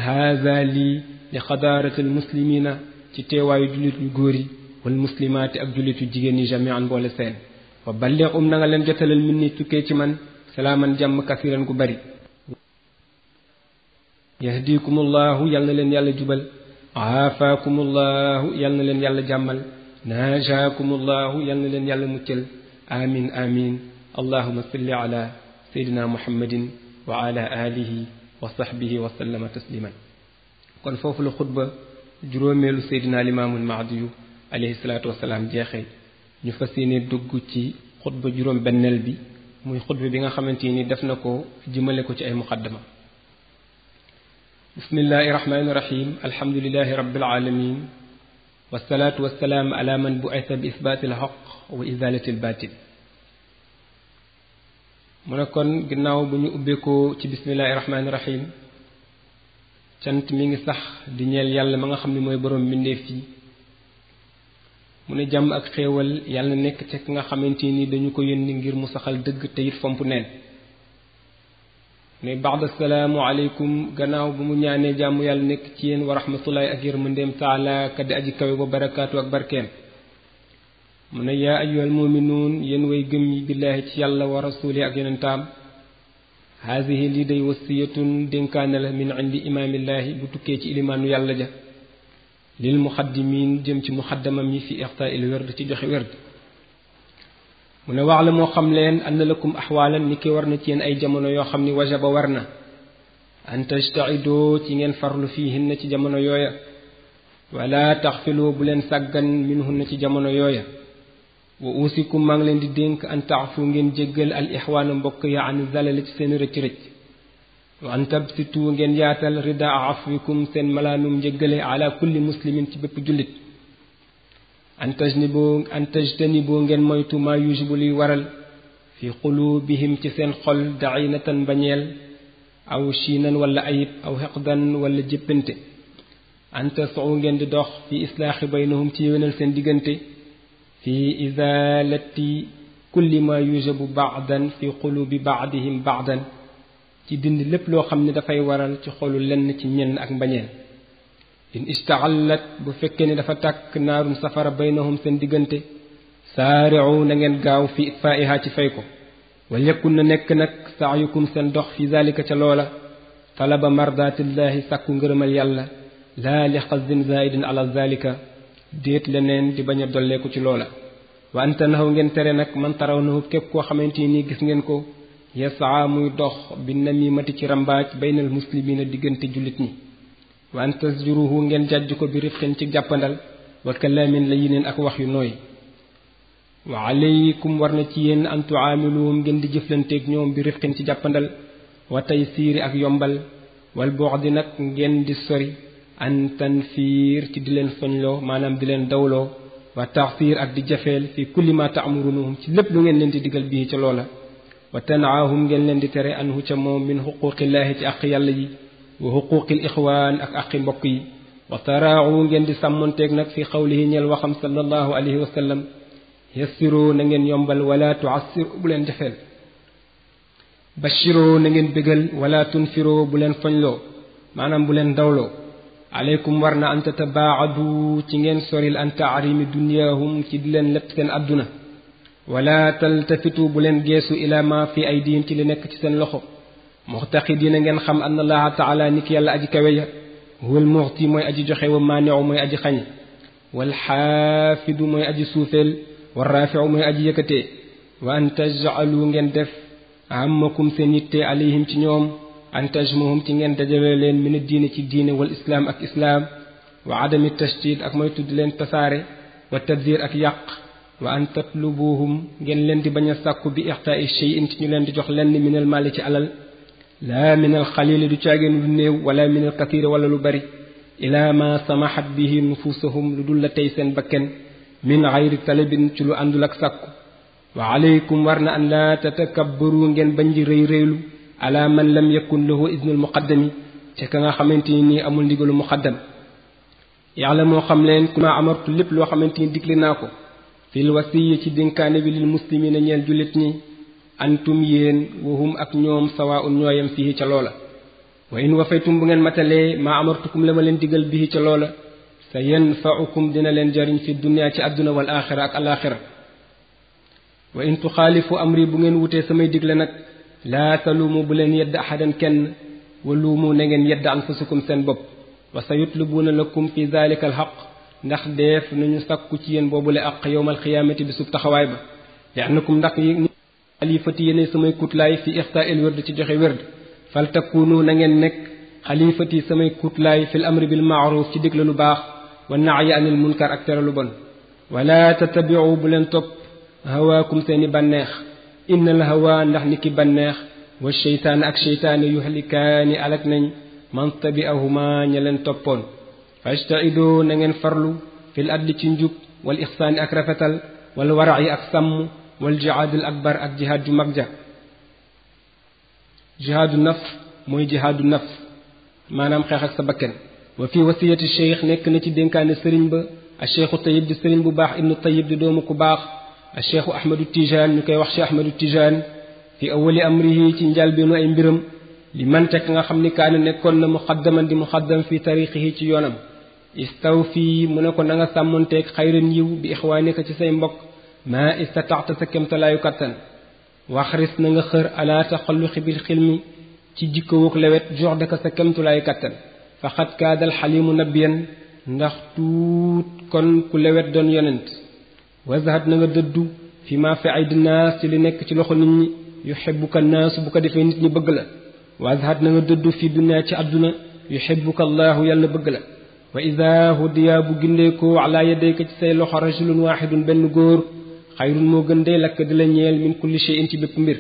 haza lii li xadaaratil muslimina ci teewaayu jullit yu góor yi wal muslimaati ak jullit yu jigéen ñi jamian mboole seen wa balligh na nga leen jotalal min ni tukkee ci man salaaman jàmm kasiran gu bari yahdikumullahu yal na leen yàlla jubal aafaakumullahu yal na leen yàlla jàmmal najaakumullahu yal na leen yàlla muccal amin amin allahuma salli ala seydina muhammadin wa ala alihi wa sahbihi wa sallama tasliman kon foofu la xutba juróomeelu seydina limaamul mahdiyu alayhi salaatu wasalaam jeexee ñu fas yéene dugg ci xutba juróom benneel bi muy xutba bi nga xamante ni def na ko jëmale ko ci ay muqaddama bismillahi rahmaani rahim alhamdulilahi rabbil alamin wasalaatu wasalaam ala man bu'itha bi isbaati alhaq wa izalati albatil mu ne kon ginnaaw bu ñu ubbeekoo ci bismillahi rahmaani rahim cant mi ngi sax di ñeel yàlla ma nga xam ne mooy boroom mbindeef yi mu ne jàmm ak xéewal yàlla nekk ci nga xamante ni dañu ko yónni ngir mu saxal dëgg te it fomp neen ne ba'da salaamu aleykum gannaaw bu mu ñaanee jàmm yàlla nekk ci yéen wa rahmatullahi ak yërmandeem taala kaddi aji kawe ba barakaatu ak barkeem mu ne yaa ayyuhal muminuun yéen way gëm yi billaahi ci yàlla wa rasuli ak yonentaam haadihi lii day wasiyatun dénkaane la min indi imaamillaahi bu tukkee ci ilimaanu yàlla ja lil muxaddimiin jëm ci muxaddamam yi fi ixtaa il werd ci joxe werd mu ne wax la moo xam leen anna lakum axwaalan ni ki war na ci yéen ay jamono yoo xam ni wajaba war na an tajtaidoo ci ngeen farlu fiihinna ci jamono yooya wala taxfiloo bu leen sàggan minhunna ci jamono yooya wa usikum maa ngi leen di dénk an taafu ngeen jéggal al ixwaana mbokk ya an zalale ci seen rëcc-rëcc wa an tabsitu ngeen yaatal ridaa afwikum seen malaanum njéggale ala kulli muslimin ci bépp jullit an tajtaniboo ngeen moytu maa yujibu luy waral fi qulubihim ci seen xol dainatan bañeel aw chiinan wala ayib aw xeqdan wala jéppante an tasuu ngeen di dox fi islaaxi baynahum ci yéwénal seen diggante fi izalati kulli ma yujibu baadan fi qulubi baadihim baadan ci dindi lépp loo xam ne dafay waral ci xolu lenn ci ñenn ak mbañeel in istaallat bu fekkee ni dafa tàkk naarum safara baynahum seen diggante saari'u na ngeen gaaw fi itfaa'iha ci fay ko wal yakun na nekk nag saayukum seen dox fi zalika ca loola talaba mardatillahi sàkku ngërëmal yàlla laa li xasdin zaidin ala zalika déet leneen di bañ a dolleeku ci loola wa anta naxaw ngeen tere nag man taraw nahu képp koo xamante ni gis ngeen ko yasaa muy dox bi namimati ci rambaaj baynal muslimina diggante jullit ñi wa an tasjuruhu ngeen jàjj ko bi rifqin ci jàppandal wa kalaamin layinin ak wax yu nooy wa alaykum war na ci yéen an tuaamiluhum ngeen di jëflanteeg ñoom bi rifqin ci jàppandal wa taysiiri ak yombal wal bu'di nag ngeen di sori an tanfiir ci di leen soñloo maanaam di leen dawloo wa taxsiir ak di jafeel fi kulli ma ta'murunuhum ci lépp lu ngeen leen di digal bii ca loola wa tanaahum ngeen leen di tere anhu ca moom min xuquqillaahi ci àq yàlla yi wa xuquqil ixwaan ak àqi mbokk yi wa taraaxu ngeen di sàmmonteeg nag fi xawlihi ñeel waxam sallallahu alayhi wa sallam yassiroo na ngeen yombal wala tuassir bu leen jafeel bashiroo na ngeen bégal wala tunfiroo bu leen foñloo maanaam bu leen dawloo aleykum war na an tatabaadu ci ngeen soril an taarimi dunyaahum ci di leen lépp seen adduna wala taltafitu bu leen geesu ila ma fi aydihim ci li nekk ci seen loxo muxtaqidiina ngeen xam anna allaha taala ni ki yàlla aji kawe ja huwal muxti mooy aji joxe wa maaniu mooy aji xañ wal xaafidu mooy aji suufeel wa raafiu mooy aji yëkkatee wa an tajcalu ngeen def amakum seen yitte alayhim ci ñoom an tajmuhum ci ngeen dajale leen min diine ci diine wal islaam ak islaam wa adami tashdid ak mooy tudd leen tasaare wa tabzir ak yàq wa an tatlubuhum ngeen leen di bañ a sàkku bi ixtaai shay'in ci ñu leen di jox lenn minal maali ci alal laa minal xalili du caageen lu néew wala minal kasiiri wala lu bari ilaa ma samaxat bihi nufusahum lu dul la tey seen bakken min xayri talabin ci lu àndul ak sàkku wa aleykum war na an laa tatakabbaru ngeen bañ di rëy rëylu ala man lam yakun lahu idnul muqaddami te ka nga xamante ni nii amul ndigalu muqaddam yàlla moo xam leen ku ma amartu lépp loo xamante ni digle naa ko fil wasiya ci dénkaane bi lil muslimina ñeel jullit ñi antum yéen wahum ak ñoom sawaa'un ñooyam fii ca loola wa in wafaytum bu ngeen matalee maa amartukum la ma leen digal bii ca loola sa yanfa'ukum dina leen jariñ fi dunya ci àdduna wal axira ak alaxira wa in tuxaalifu amri bu ngeen wutee samay digle nag laa taluumu bu leen yedd ahadan kenn wa luumu na ngeen yedd anfusakum seen bopp wa sa yutlubuuna lakum fi zalika alxaq ndax def nañu sakku ci yéen boobule aq yowmal xiyaamati bi sub taxawaay ba li annakum ndax xalifati yéene samay kutlaay fi ixtaa il wërd ci joxe wërd fal takunu na ngeen nekk xalifati samay kutlaay fil amri bil maaruf ci digle lu baax wa nahyi anil munkar ak tere lu bon wala tatabiu bu leen topp hawaakum seeni bànneex innal hawa ndax ni ki bànneex wa sheytaan ak sheytaane yuhlikaani alak nañ man tabi'ahuma ña leen toppoon fajtaidoo na ngeen farlu fil adli ci njub wal ixsaani ak rafetal wal wara'i ak sàmm wal jihaadul akbar ak jihaad ju mag ja jihaadu nafs mooy jihaadu nafs maanaam xeex ak sa bakken wa fi wasiyati cheikh nekk na ci dénkaane sëriñ ba a cheikhu tayib di sëriñ bu baax ibnu tayib di doomu ku baax a cheikhu ahmadu tijaan ñu koy wax cheikh ahmadu tijaan fi awali amrihi ci njalbeenu ay mbiram li man tekk nga xam ni kaana nekkoon na muqaddaman di muqaddam fi tariqihi ci yoonam istaw fii mu ne ko na nga sàmmonteeg xayran yiw bi ixwaanika ci say mbokk maa istataxta sa kemtalaayu kattan waxris na nga xër ala taxalluqi bil xilmi ci jikkowook lewet jox daka sa kemtalaayu kattan faqad kaadal xalimu nabiyan ndax tuut kon ku lewet doon yonent wazahad na nga dëddu fi ma fi aydi naas ci li nekk ci loxo nit ñi yuhibbuka naasu bu ko defee nit ñi bëgg la wazahad na nga dëddu fi dunya ci àdduna yuhibbuka allahu yàlla bëgg la wa ida hudiya bu gindeekoo ala yadayka ci say loxo rajulun waxidun benn góor xayrun moo gën day lakk di la ñeel min kulli shay'in ci bépp mbir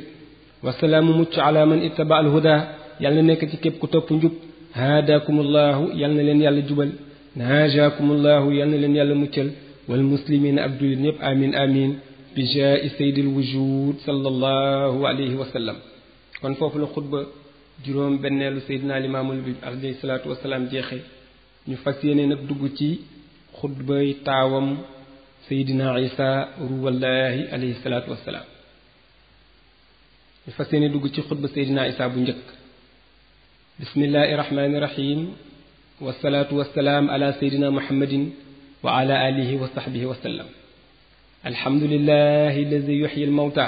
wasalaamu mucc ala man ittaba al huda yàlla na nekk ci képp ku topp njub haadaakumullahu yàlla na leen yàlla jubal najaakumullahu yàlla na leen yàlla muccal wal muslimina ak jullit ñëpp amin amin bi jaa'i sayyidil wujud sallallahu alayhi wa sallam kon foofu la xutba juróom benneelu sayyidina limaamul bi alayhi salaatu wasalaam jeexe ñu fas yéene nag dugg ci xutbay taawam sayyidina isa ruwallahi alayhi salaatu wasalaam ñu fas yéene dugg ci xutba sayyidina isa bu njëkk bismillahi rahmaani rahim wasalaatu wasalaam ala sayyidina muhammadin wa ala alihi wa sahbihi wa sallam alhamdulillahi allazi yuhyi almawta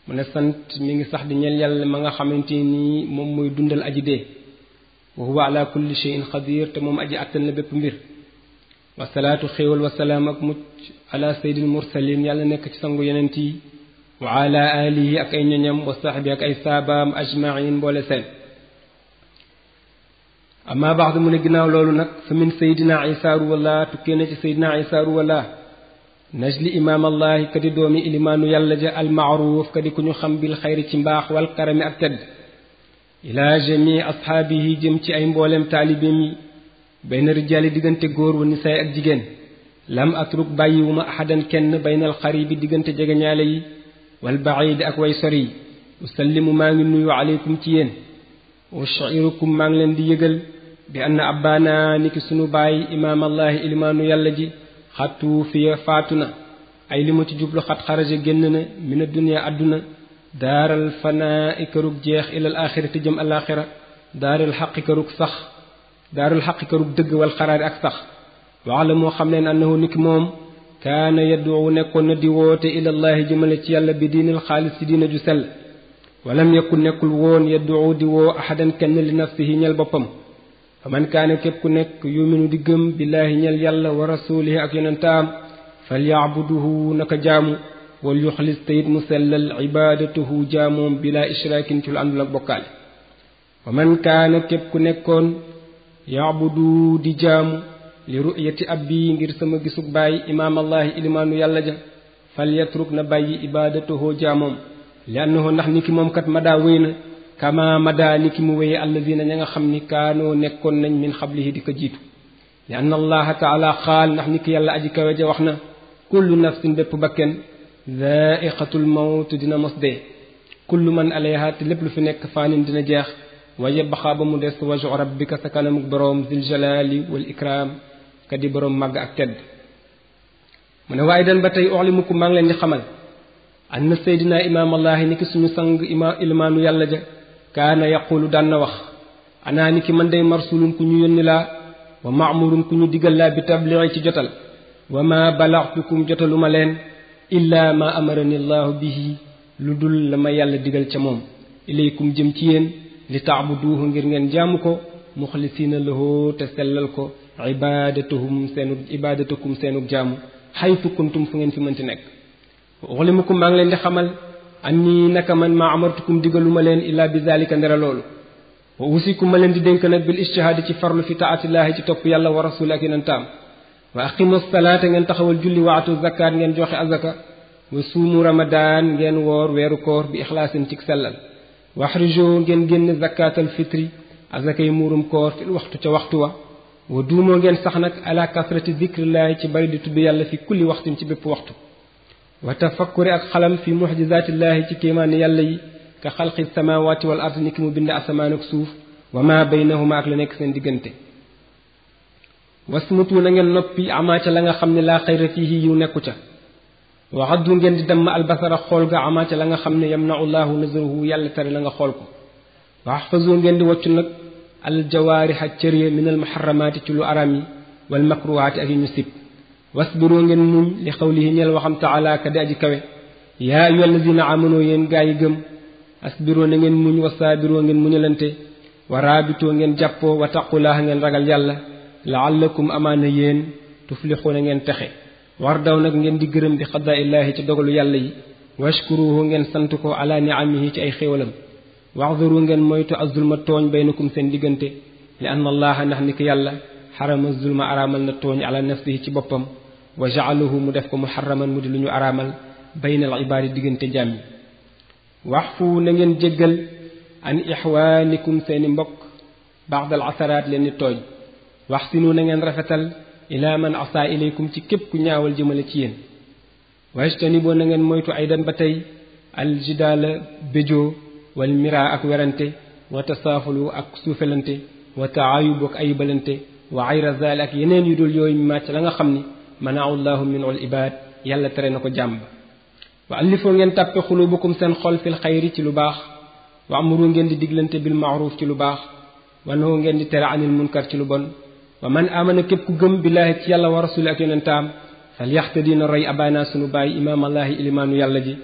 mu ne sant mi ngi sax di ñeel yàlla ma nga xamante ni moom mooy dundal aji dee wa huwa ala kulli shay'in qadir te moom aji àttan la bépp mbir wasalaatu xéewal wasalaam ak mucc ala sayyidil mursalin yàlla nekk ci sangu yonent yi wa ala alihi ak ay ñoñam wa sahbi ak ay saabaam ajmain mboole seen amma baax mu ne ginnaaw loolu nag fa min saydina isa ruwallah tukkee na ci saydina isa ruwallah najli imaam allahi ka di doomi ilimaanu yàlla ja almaaruf ka di ku ñu xam bil xayri ci mbaax wal karami ak tedd ila jami ashaabihi jëm ci ay mboolem taalibeem yi bayna rijaali diggante góor wa nisaay ak jigéen lam atruk bàyyiwuma ahadan kenn baynal xaribi diggante jegeñaale yi wal baidi ak way sori yi usallimu maa ngi nuyu aleykum ci yéen ushirukum maa ngi leen di yëgal bi anna abbaana niki sunu baay imaamallaahi ilimaanu yàlla ji xattu fiya faatu na ay li ma ci jublu xat xaraja génn na mina dunya àdduna daaral fanaa i kërug jeex ilal axirati jëm alaxira daaral xaqi kërug sax daaral xaqi kërug dëgg wal xaraari ak sax waxla moo xam leen annahu niki moom kaana yad'u nekkoon na di woote ilallaahi jëmale ci yàlla bi diinil xaalis ci diina ju sell walam yakun nekkul woon yad'u di woo ahadan kenn li nafsihi ñel boppam fa man kaana képp ku nekk yuminu di gëm billaahi ñel yàlla wa rasulihi ak yonentaam falyaabuduhu naka jaamu wal yuxlis tayit mu sellal ibaadatuhu jaamoom bila ishraakin ci lu àndul ak bokkaale wa man kaana képp ku nekkoon yaabudu di jaamu li ru'yati abbi ngir sama gisug baay imaamallaahi ilimaanu yàlla ja falyatruk na bàyyi ibaadatuhu jaamoom li annahu ndax ni ki moom kat madaa wéy na kama madaa ni ki mu wéye allazina ña nga xam ni kaanoo nekkoon nañ min xablihi di ko jiitu li anna allaha taala xaal ndax ni ki yàlla aji kawe ja wax na kullu nafsin bépp bakken zaiqatul mawt dina mos dee kullu man alayha te lépp lu fi nekk faanin dina jeex wa yabqa ba mu des waju rabbika sa kanamuk boroom zil jalali wal ikram ka di boroom màgg ak tedd mu ne waaye dan ba tey uxlimukum maa ngi leen di xamal anna seydina imaamallaahi ni ki suñu sang ilimaanu yàlla ja kaana yaqulu daan na wax anaa ni ki man day marsulun ku ñu yónni laa wa maamurun ku ñu digal laa bi tabliixi ci jotal wa ma balaxtukum jotaluma leen illa ma amarani llaahu bihi lu dul la ma yàlla digal ca moom ilaykum jëm ci yéen li taabuduuhu ngir ngeen jaamu ko muxlisiina lahu te sellal ko ibaadatukum seenug jaamu xaytu kuntum fu ngeen fi mënti nekk uxlimukum maa ngi leen di xamal anni naka man maa amartukum digaluma leen illaa bi zalika ndera loolu wa usikum ma leen di dénk nag bil ijtihaadi ci farlu fi taatillaahi ci topp yàlla wa rasuli ak yonentaam wa aqimu salaata ngeen taxawal julli waatu zakaat ngeen joxe azaka wa suumu ramadaan ngeen woor weeru koor bi ixlaasin ci sellal waxrijo ngeen génn zakaatal fitri azaka yi muurum koor fil waxtu ca waxtu wa duumoo ngeen sax nag ala kasrati zikrillaahi ci bari di tudd yàlla fi kulli waxtin ci bépp waxtu wa tafakkuri ak xalam fi muxjizaatillaahi ci kéemaani yàlla yi ka xalqi samaawaati wal ard ni ki mu bind asamaan ak suuf wa ma baynahuma ak la nekk seen diggante wasmutu na ngeen noppi amaa ca la nga xam ne laa xayra fiihi yiw nekku ca waxaddu ngeen di damm albasara xool ga amaa ca la nga xam ne yamnau llaahu nazaruhu yàlla tere la nga xool ko waxfazu ngeen di waccu nag aljawaariha cërie min almuharramaati ci lu araam yi wal makruhaati ak yi ñu sib wasbiroo ngeen muñ li xawlihi ñeel waxam taala ka di aji kawe yaa ayyuha allazina amanoo yéen gaa yi gëm asbiroo na ngeen muñ wa saabiroo ngeen muñalante wa raabitoo ngeen jàppoo wa taqulaaha ngeen ragal yàlla laallakum amaana yéen tuflixuuna ngeen texe war daw nag ngeen di gërëm bi xadaa illaahi ci dogalu yàlla yi washkuruhu ngeen sant ko ala niamihi ci ay xéewalam waxdaru ngeen moytu azulma tooñ baynakum seen diggante li anna allaha ndax ni ki yàlla xarama zulma araamal na tooñ ala nafsihi ci boppam wa jaalahu mu def ko muharraman mu di lu ñu araamal baynal ibaadi diggante jàmm yi waxfu na ngeen jéggal an ixwaanikum seeni mbokk baxdal asaraat leen ni tooñ waxsinu na ngeen rafetal ila man asaa ilaykum ci képp ku ñaawal jëmale ci yéen wajtaniboo na ngeen moytu aydan ba tey aljidaala béjoo wal mira ak werante wa tasaafulu ak suufelante wa taayubu ak ayibalante wa ayra zaali ak yeneen yu dul yooyu màcc la nga xam ni manaahu llahu min ul ibaad yàlla tere na ko jàmb wa allifoo ngeen tàppe xulubukum seen xol fil xayri ci lu baax wa amuru ngeen di diglante bil maaruf ci lu baax wa nahu ngeen di tere anil munkar ci lu bon wa man amana képp ku gëm billaahi ci yàlla wa rasuli ak yonentaam fal yaxtadina roy abaana sunu bàyyi imaamallaahi ilimaanu yàlla ji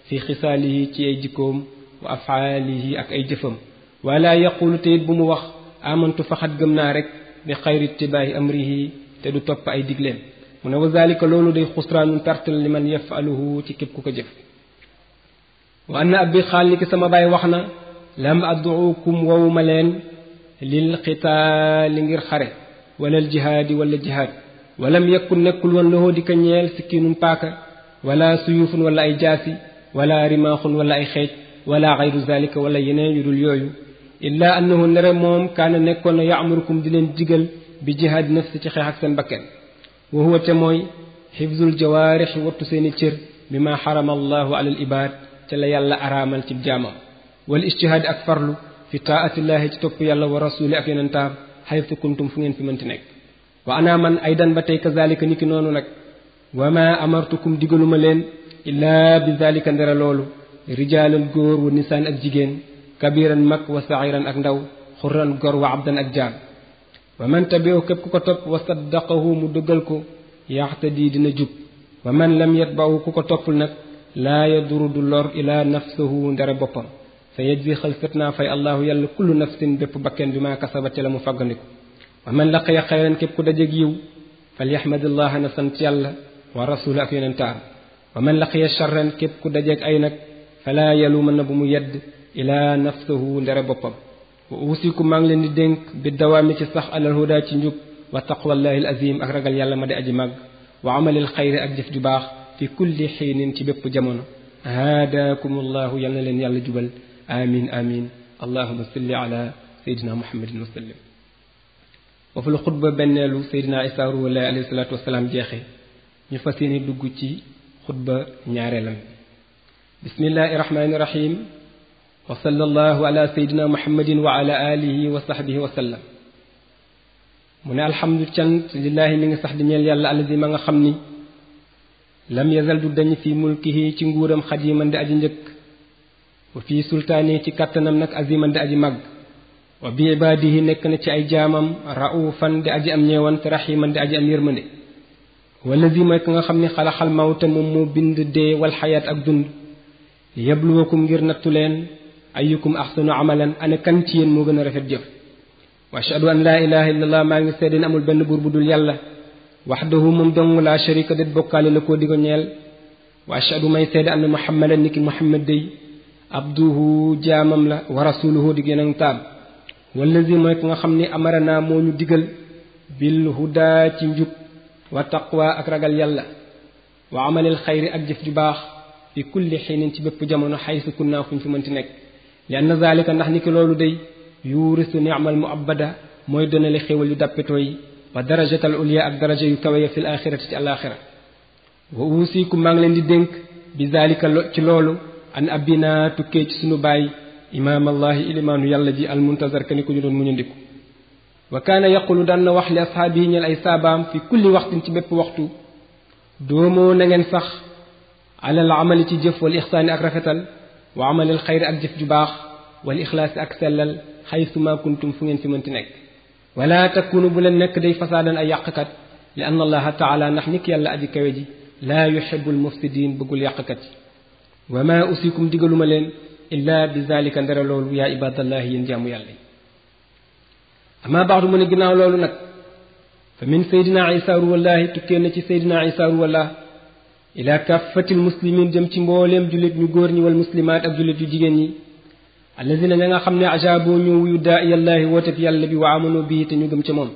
fi xisaalihi ci ay jikkoom wa afaalihi ak ay jëfam wala yaqulu te it bu mu wax amantu faxat gëm naa rek bi xayri ittibaahi amrihi te du topp ay digleem mu ne wa zalika loolu day xusraanun tartal li man yafaluhu ci képp ku ko jëf wa anna abi xaal ni ki sama baay wax na lam adduukum wowuma leen lil xitaali ngir xare wala al jihaadi wala jihaad walam yakun nekkul woon loxoo di ko ñeel sikkiinum paaka wala suyufun wala ay jaasi wala rimaaxun wala ay xeej wala xayru zalika wala yeneen yu dul yooyu illa annahu nere moom kaana nekkoon na ya'murukum di leen digal bi jihaadi nafsi ci xeex ak seen bakken wa huwa te mooy xifzul jawaarix wattu seeni cër bi ma xarama allahu ala al ibaad ca la yàlla araamal ci jaamam wal ijtihaadi ak farlu fi taatillahi ci topp yàlla wa rasuli ak yonentaam xaytu kuntum fu ngeen fi mënti nekk wa ana man aydan ba tey kazalika niki noonu nag wa ma amartukum digaluma leen illaa bi zalika ndera loolu rijaalan góor wa nisaan ak jigéen kabiran mag wa saxiran ak ndaw xurran gor wa abdan ak jaam wa man tabi'u képp ku ko topp wa saddaqahu mu dëggal ko yaxtadi dina jub wa man lam yatba'u ku ko toppul nag laa yaduru du lor ila nafsahu ndere boppam sa yajzi xalsat naa fay allahu yàlla kullu nafsin bépp bakken bi maa kasabat ca la mu fàggandiku wa man laqiya xayran képp ku dajeg yiw falyahmadillaha na sant yàlla wa rasula ak yonentaam wa man laqiya charran képp ku dajeeg ay nag falaa yaluma na bu mu yedd ila nafsahu ndere boppam wa usikum maa ngi leen di dénk bi dawaami ci sax alal huda ci njub wa taqwallahi al azim ak ragal yàlla ma di aji màgg wa amalil xayri ak jëf ju baax fi kulli xiinin ci bépp jamono haadaakum allahu yal na leen yàlla jubal amin amin allahuma salli ala sayidina muhammadin wa sallim wa fi lu xutba benneelu sayidina isa ruwalahi alayhi salatu wasalaam jeexe ñu fas yéene dugg ci xutba ñaareelam bismillahi rahmani rahim wa sallallahu ala sayidina muhammadin wa ala alihi wa sahbihi wa sallam mu ne alhamdu cant lillahi mi ngi sax di ñeel yàlla allazi ma nga xam ni lam yazal du dañ fi mulkihi ci nguuram xadiman di aji njëkk wa fii sultaani ci kàttanam nag aziman di aji màgg wa bi ibaadihi nekk na ci ay jaamam raufan di aji am ñeewant rahiman di aji am yërmande wallazi mooy ka nga xam ni xalaxal mawta moom moo bind dee wal xayaat ak dund li yabluwakum ngir nattu leen ayyukum ahsanu amalan ana kan ci yéen moo gën a rafet jëf wa ashhadu an laa ilaha illallah maa ngi seede ne amul benn buur bu dul yàlla waxdahu moom dong laa sharika det bokkaale la koo digo ñeel wa ashhadu may seede anna muhammadan niki muhammad day abduhu jaamam la wa rasuluhu dig yonentam wallazi mooy ki nga xam ni amarana moo ñu digal bil huda ci njub wa taqwa ak ragal yàlla wa amalil xayri ak jëf ju baax fi kulli xiinin ci bépp jamono xaysu kunnaa fuñ fi mënti nekk li anna zalika ndax niki loolu day yuurisu ni'mal mu'abbada mooy donale xéwal yu dappetoo yi wa darajatal ulya ak daraja yu kawe ya fil axirati ci alaxira wa uusikum maa ngi leen di dénk bi zalika ci loolu an abina tukkee ci sunu baay imaam allahi ilimaanu yàlla ji almuntazar ka ni ko ñu doon muñandiku wa kaana yaqulu daan na wax li ashaabihi ñel ay saabaam fi kulli waxtin ci bépp waxtu doomoo na ngeen sax alal amali ci jëf wal ixsaani ak rafetal wa amalil xayri ak jëf ju baax wal ixlaasi ak sellal xaysu ma kuntum fu ngeen fi mënti nekk wala takunu bu leen nekk day fasaadan ay yàqkat li anna allaha taala ndax nit yàlla aji kawe ji laa yuhibbul mufsidin bëggul yàqkat yi wa ma usikum digaluma leen illa bi zalika ndara loolu yaa ibadallahi yéen jaamu yàlla yi ama baaxdu mu ne ginnaaw loolu nag fa min saydina isa ruwallahi tukkee na ci saydina isa ruwallah ila kaffatil muslimin jëm ci mbooleem jullit ñu góor ñi wal muslimaat ak jullit yu jigéen ñi allazina ña nga xam ne ajaaboo ñu wuyu daa iyallaahi wooteb yàlla bi wa amanu bii te ñu gëm ca moom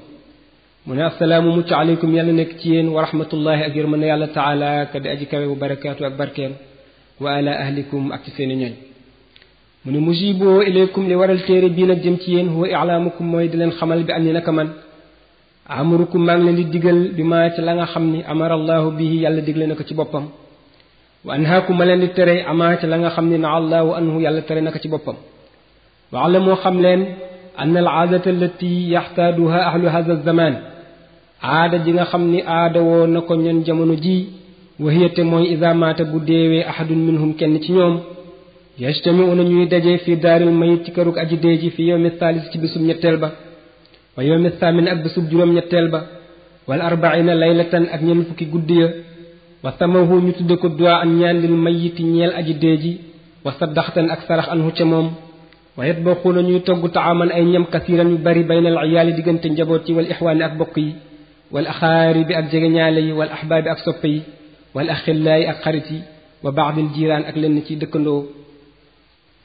mu ne assalaamu mucc aleykum yàlla nekk ci yéen wa rahmatullahi ak yërmande yàlla taala ka di aji kawe wa barakaatu ak barkeem wa ala ahlikum ak ci seeni ñooñ mu ne mujiboo ilaykum li waral téere bii nag jëm ci yéen huwa ilaamukum mooy di leen xamal bi anni naka man amurukum maa ngi leen di digal bi maa ci la nga xam ni amara allahu bihi yàlla digle na ko ci boppam wa anhaakum ma leen di tere amaa ci la nga xam ni na allahu anhu yàlla tere na ko ci boppam wa alamoo xam leen an al aadata allati yaxtaaduha ahlu hada zaman aada ji nga xam ni aada woo na ko ñen jamono ji wahiyate mooy ida maata bu deewee ahadun minhum kenn ci ñoom yajtamiuna ñuy daje fi daaril mayit ci kërug aji dee ji fi yowmi thalis ci bisub ñetteel ba wa yowmi thamin ak bisub juróom ñetteel ba wal arbaina laylatan ak ñeen fukki guddi ya wa samahu ñu tudde ko duwaa an ñaan lil mayiti ñeel aji dee ji wa saddaxtan ak sarax anhu ca moom wa yatbaxuuna ñuy togg taaman ay ñam kasiiran yu bari baynal iyaali diggante njaboot yi wal ixwaani ak bokk yi wal axaaribi ak jegeñaale yi wal axbaabi ak soppe yi wal axillaayi ak xarit yi wa baadil jiiraan ak lenn ci dëkkandoo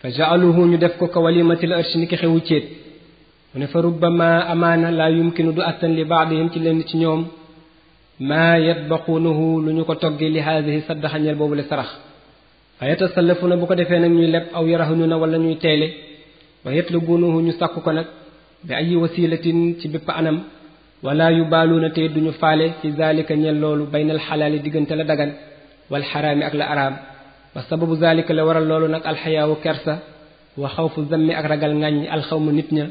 fa jaaluhu ñu def ko ka walimatil arshi ni ki xewu céet mu ne fa rubbama amaana laa yumkinu du attan li baadihim ci lenn ci ñoom maa yatbaquunahu lu ñu ko toggee li haadihi saddaxa ñeel boobu le sarax fa yatasallafuna bu ko defee nag ñuy leb aw yaraxununa wala ñuy teyle wa yatlubunahu ñu sàkku ko nag bi ay wasilatin ci bépp anam wala yubaaluuna te duñu faale fi zalika ñel loolu baynal xalaali diggante la dagan wal xaraami ak la araam wa sababu zalika la waral loolu nag alxayaawu kersa wa xawfu zammi ak ragal ŋàññ alxawma nit ña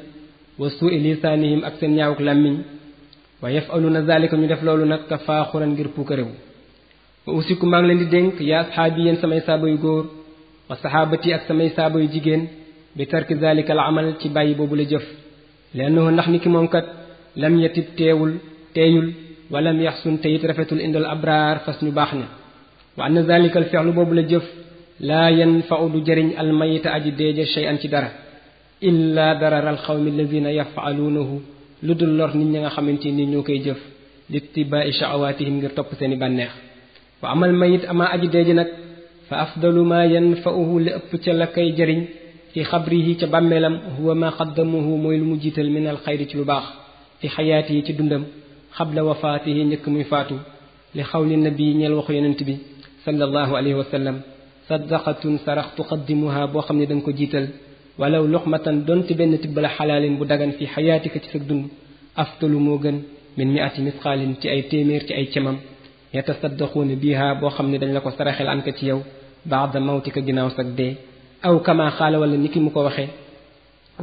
wa suui lisaanihim ak seen ñaawuk làmmiñ wa yafaluuna zalika ñu def loolu nag tafaaxuran ngir puukarewu wa usiku maa ngi leen di dénk yaa asxaabi yéen samay saaba yu góor wa saxaabati ak samay saaba yu jigéen bi tarki zalika al amal ci bàyyi boobu la jëf lennahu ndax ni ki moom kat lam yatib teeyul walam yaxsun te it rafetul indal abraar fas ñu baax ne wa anna zalika al fi'lu boobu la jëf laa yanfa'u du jëriñ almayita aji deeja shay'an ci dara illa darar al xawmi alladina yafaluunahu lu dul lor nit ñi nga xamante ni ñoo koy jëf littibaai sha'awatihim ngir topp seeni bànneex wa amal mayit ama aji deeji nag fa afdalu ma yanfa'uhu li ëpp ca la koy jëriñ fi xabrihi ca bàmmeelam huwa ma qaddamuhu mooy lu mu jiital min al xayri ci lu baax fi xayaatihi ci dundam xabla wafaatihi njëkk muy faatu li xawli nabi ñeel waxu yonent bi sallallahu alayhi wa sallam sadaqatun sarax tuqaddimuha boo xam ne da nga ko jiital walaw luxmatan donte benn tibbala xalaalin bu dagan fi xayaatika ci sa dund aftalu moo gën min miati misqaalin ci ay téeméer ci ay cemam yatasaddaquuna biha boo xam ne dañ la ko saraxel an ka ci yow baada mawtika ginnaaw sag dee aw kama xaala wala ni ki mu ko waxee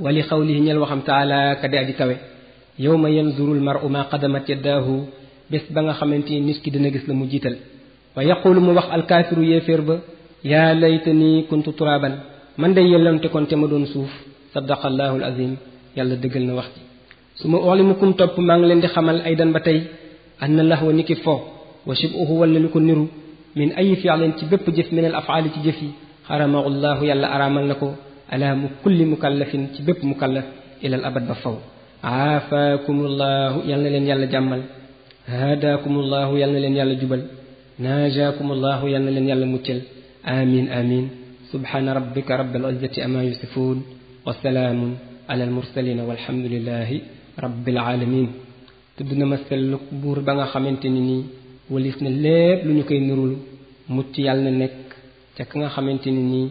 wali xawlihi ñel waxam taala ka di aji kawe yawma yanzuru al mar'u ma qadamat yaddaahu bés ba nga xamante ni nit ki dina gis la mu jiital wa yaqulu mu wax alkaafiru yéeféer ba yaa laytani kuntu turaban man day yellante kon te ma doon suuf sadaqa allahu al azim yàlla dëggal na wax ji su ma ulimukum topp maa ngi leen di xamal aydan ba tey anna lahwa ni ki fo wa shibuhu wala lu ko niru min ay fi'lin ci bépp jëf min al afaali ci jëf yi xaramahu llahu yàlla araamal na ko ala mu kulli mukallafin ci bépp mukallaf ilal abad ba faw aafaakumullahu yal na leen yàlla jàmmal haadaakumullahu yal na leen yàlla jubal naajaakumullahu yal na leen yàlla muccal amin amin subhaana rabbika rabbil izzati amma yasifuun wa salaamun ala al mursalin walhamdulillahi rabbil alamin tudd na ma selluk buur ba nga xamante ni nii walis na lépp lu ñu koy nurul mucc yàlla na nekk ca ka nga xamante ni nii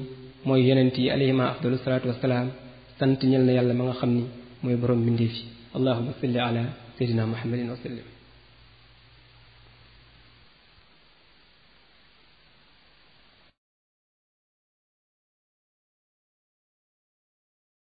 mooy yonent yi alayhima afdalu salaatu wasalaam sant ñel na yàlla ma nga xam ni mooy borom mbindeef yi allahumma salli ala sayyidina muhammadin wa sallim